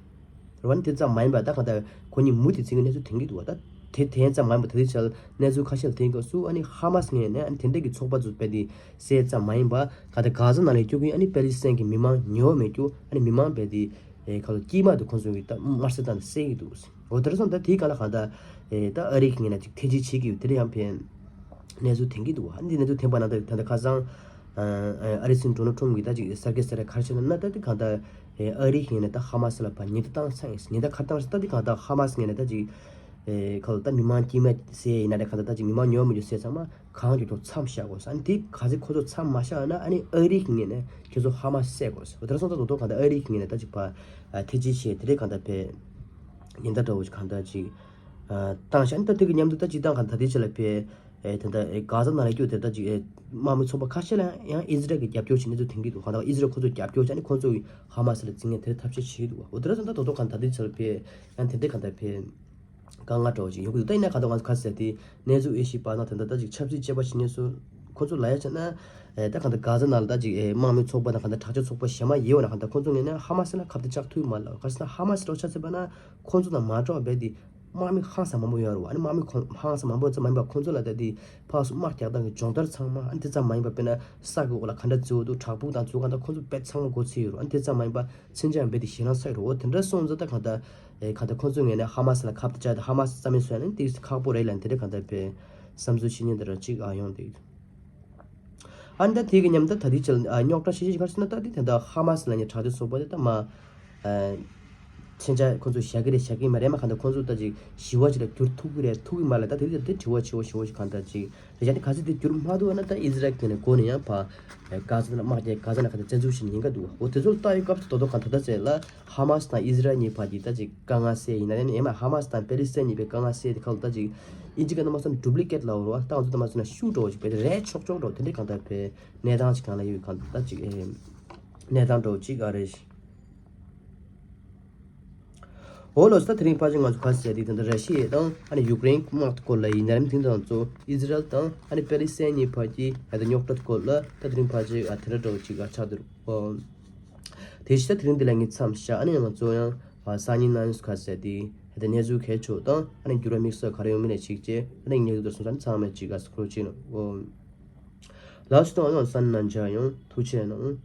རེད་བ། ནི་དེ་ཙམ་མ་ཡིན་པ་ད་ག་ད་ཁོ་གཉིས་མུ་མཐུད་འཛིང་གི་གནས་ཚུལ་ཐོན་གི་འདུག་བ། ད་དེ་དེ་ཙམ་མ་ཡིན་པ་ད་དེ་ཆ་ལ་གནས་ཚུལ་ཁ་ཤས་ལ་ཐོན་གི་སུ་ཨ་ནི་ཧ་མ་སི་ངོས་ནས་ཨ་ནི་དེ་འདྲས་ཀྱི་ཚོགས་པ་ཚོ་བས་དེ་བསད་ཙམ་མ་ཡིན་པ་ག་ད་གྷ་ཟ་ནང་ལ་སྐྱོད་གི་ཨ་ནི་པེ་ལི་སི་ཐན་གྱི་མི་མང་ཉེ་བ་མེད་རྒྱུ་ཨ་ནི་མི་མང་བས་དེ་ཨེ་ག་ལ་དཀྱུས་མ་དེ་ཁོང་ཚོ་གི་ད་དམར་གསོད་བཏང་ནས་བསད་ཀྱི་འདུག་འོ་དེར་སོང་ད་དེའི་སྒང་ལ་གང་ལྟར་ཨེ་ད་ཨ་རི་གི་ངོས་ནས་ཅིག་ཐེ་ཇུས་བྱེད་ཀྱི་ཡོད། དེ་ལ་ཡང་ཕན་གནས་ཚུལ་ཐོན་གྱི་འདུག་ཨ་ནི་གནས་ཚུལ་ཐོན་པ་ན་ད་ད་ལྟ་ཁ་སང་ཨ་རི་སྲིད་འཛིན་ཌོ་ནལ་ཊམ་གྱིས་ད་ཅིག་གསར་འགོད་གསར་ར་ག་རེ་བྱས་ན་ད་དེ་གང་ལྟར་ཨེ་ཨ་རི་གི་ངོས་ནས་ད་ཧ་མ་སི་ལ་ཕར་ཉེན་བརྡ་བཏང་ཚར་ཡིན། ཉེན་བརྡ་ག་རེ་བཏང་ཟེར་ད་དེ་གང་ལྟར་ཧ་མ་སི་ངོས་ནས་ད་ཅིག་ཨེ་ག་ལ་ད་མི་མང་དཀྱུས་མ་བསད་ཡིན་ན་རེད་གང་ལྟར་ད་ཅིག་མི་མང་ཉེ་བ་མི་ཉུང་བསད་ཚང་མ་གང་མགྱོགས་མགྱོགས་མཚམས་བཞག་དགོས་ཟེར། ཨ་ནི་དེ་ག་ཚོད་ཁོ་ཚོ་མཚམས་མ་བཞག་ན་ཨ་ནི་ཨ་རི་གི་ངོས་ནས་ཁྱེད་ཚོ་ཧ་མ་སི་བསད་དགོས་ཟེར། འོ་དེ་ར་སོང་ཙང་ད་དོ་གང་ལྟར་ཨ་རི་གི་ངོས་ནས་ད་ཅིག་ཕར་ཨ་ཐེ་ཇུས་བྱས་དེ་རེད་གང་ལྟར་ཕར་ཉེན་བརྡ་འདྲ་བོ་ཞིག་གང་ལྟར་ཅིག་ཨ་བཏང་བཞག་ཨ་ནི་ད་དེ་གི་མཉམ་དུ་ད་ཅིག་བཏང་གང་ལྟར་དེ་ཆེད་ལ་ཕར་ཨེ་དེ་འདྲ་ཨེ་གྷ་ཟ་ནང་ལ་སྐྱོད་དེ་ད་ཅིག་ཨེ་དམག་མི་ཚོགས་པ་ཁ་ཤས་ལ་ཡང་ཨི་ཟི་རལ་གྱི་རྒྱབ་སྐྱོར་བྱེད་གནས་ཚུལ་ཐོན་གྱི་འདུག་གང་ལྟར་ཨི་ཟི་རལ་ཁོ་ཚོ་རྒྱབ་སྐྱོར་བྱས་ཨ་ནི་ཁོ་ཚོ་གི་ཧ་མ་སི་ལ་འཛིང་ཡ་དེ་འདྲ་ཐབས་ཤེས་བྱེད་ཀྱི་འདུག་འོ་དེ་ར་སོང་ད་དོ་དོ་གང་ལྟར་དེ་ཆེད་ལ་ཕར་ཡང་དེ་འདྲ་གང་ལྟར་ཕར་དཀའ་ངལ་འདྲ་བོ་ཅིག་ཡོང་གི་འདུག་ད་ཡིན་ན་གང་ལྟར་ང་ཚོ་ཁ་གསལ་དེ་གནས་ཚུལ་ཨེ་ཤི་པ་ན་དེ་འདྲ་ད་ཅིག་ཆབ་སྲིད་བྱེད་པ་ཞིག་གནས་ཚུལ་ཁོ་ཚོ་ལ་ཡ་བྱས་ན་ཨེ་ད་གང་ལྟར་གྷ་ཟ་ནང་ལ་ད་ཅིག་ཨེ་དམག་མི་ཚོགས་པ་དང་གང་ལྟར་དྲག་ཆས་ཚོགས་པ་གཞན་མ་ཡོད་ན་གང་ལྟར་ཁོ་ཚོ་ངོས་ནས་ཧ་མ་སི་ལ་ཁ་གཏད་བཅག་ཐུབ་མ་ལ་ག་ཟེར་ན་ཧ་མ་སི་རོགས་ཆ་ཚེ་པ་ན་ཁོ་ཚོ་དང་མ་འགྲོགས་བས་དེ་དམག་མི་ཧང་སང་མང་པོ་ཡོད་རེད་བ། ཨ་ནི་དམག་མི་ཁོང་ཧང་སང་མང་པོ་ཙམ་མ་ཡིན་པ་ཁོང་ཚོ་ལ་ད་དེ་ཕར་ཚུར་དམག་རྒྱག་སྟངས་ཀྱི་སྦྱོང་བརྡར་ཚང་མ་ཨ་ནི་དེ་ཙམ་མ་ཡིན་པ་དཔེར་ན་ས་གི་འོག་ལ་ག་འདྲ་འཛུལ་འདུག་བྲག་ཕུག་དང་ཚུར་གང་ལྟར་ཁོང་ཚོ་དཔེ་ཚང་མ་མགོ་ཚོས་ཡོད་རེད། ཨ་ནི་དེ་ཙམ་མ་ཡིན་པ་མཚོན་ཆ་ཡང་རྦད་དེ་ཞེད་སྣང་ཚ་ཡོད་རེད། འོ་དེ་འདྲ་སོང་ཙང་ད་གང་ལྟར་ཨེ་གང་ལྟར་ཁོང་ཚོའི་ངོས་ནས་ཧ་མ་སི་ལ་ཁ་གཏད་བཅག་སྟེ་ཧ་མ་སི་རྩ་མེད་བཟོ་ཡ་ནི་དེ་ཁག་པོ་རེད་ལབ་དེ་འདྲ་གང་ལྟར་དཔེ་བསམ་ཚུལ་བཤད་མཁན་དེ་འདྲ་གཅིག་ཨ་ཡོང་འདུག་ཨ་ནི་ད་དེ་གི་མཉམ་དུ་ད་ལྟའི་ཆར་ཨ་རྙོག་དྲ་ཤིག་ཤིག་ག་རེ་ཟེར་ན་ད་ལྟའི་དེ་འདྲ་ཧ་མ་སི་ལབ་མཁན་དྲག་ཆས་ཚོགས་པ་དེ་ད་མ་ཨ་མཚོན་ཆ་ཁོ་ཚོ་བཞག་གི་རེད་བཞག་གི་མ་རེད་མ་གང་ལྟར་ཁོ་ཚོ་ད་ཅིག་ཞི་བ་ཅིག་ལ་འགྱུར་ཐུབ་ཀྱི་རེད་ཐུབ་ཀྱི་མ་རེད། ད་དེ་དེ་དྲི་བ་ཆེ་བོ་ཞེ་བོ་ཞིག་གང་ལྟར་ཅིག་རེད་བཞག་ནི་ག་ཚོད་དེ་འགྱུར་མ་ཐུབ་ན་ད་ཨི་ཟི་རལ་གྱི་ནས་འགོ་ནས་ཡང་ཕར་གྷ་ཟ་ལ་དམག་རྒྱག་གྷ་ཟ་ལ་ག་ཚོད་བཙན་འཛུལ་བྱེད་ཉེན་ཁ་འདུག་འོ་དེ་ཚོ་ལ་ལྟ་ཡོད་སྐབས་སུ་དོ་དོ་གང་ད་ལྟ་ཚེ་ལ། ཧ་མ་སི་དང་ཨི་ཟི་རལ་གཉིས་བར་གྱི་ད་ཅིག་དཀའ་ངལ་སེལ་ཡིན་ན་ཡང་ཧ་མ་སི་དང་པེ་ལི་སི་ཐན་གཉིས་པའི་དཀའ་ངལ་སེལ་དེ་ཁག་ལ་ད་ཅིག་ཨིན་ཇི་སྐད་ནང་མ་སོང་ན་ཌུབ་ལི་ཀེཊ་ལབ་རོ། ད་ང་ཚོ་ད་མ་སོང་ན་ཤུ་འདྲ་བོ་ཅིག་བས་རལ་ཆོག་ཆོག་འདྲ་བོ་དེ་འདྲའི་གང་ལྟར་བས་གནས་སྟངས་ཅིག་གང་ལ་ཡོད་གང་ད་ཅིག་ཨེ་གནས་སྟངས་འདྲ་བོ་ཅིག་ཨ་རེ། འོ་ལོ་ད་དེ་རིང་ཕལ་ཆེར་ང་ཚོ་ག་ཟེར་དེ་ད་ལྟ་ར་ཤི་ཡ་དང་ཨ་ནི་ཡུཀ་རེན་དམག་སྐོར་ལ་ཡིན་ན་རིམ་ཐིང་དང་ཚོ་ཨི་ཟི་རལ་དང་ཨ་ནི་པེ་ལི་སི་ཐན་གཉིས་བར་གྱི་ཨ་ད་རྙོག་དྲ་སྐོར་ལ་ད་དེ་རིང་ཕལ་ཆེར་ཨ་དེ་འདྲ་འདྲ་བོ་ཅིག་ཨ་ཆགས་འདུག་རོ། དེ་བཞིན་དེ་རིང་འདི་ལ་ངས་མཚམས་བཞག་ཨ་ནི་ང་ཚོ་ཡང་སང་ཉིན་གནངས་ཉིན་ག་ཟེར་དེ་ཧེ་ད་གནས་ཚུལ་གལ་ཆེ་དང་ཨ་ནི་འགྱུར་བ་དམིགས་བསལ་ག་རེ་ཡོང་མིན་ལ་གཅིག་བྱས་ཨ་ནི་ངས་འདུག་སོང་ཙང་ཚང་མས་གཅིག་ག་སྐོར་གཅིག་ནོ། ལགས་སོ། ཨ་ནི་སང་ཉིན་མཇལ་ཡོང་། ཐུགས་རྗེ་གནང་།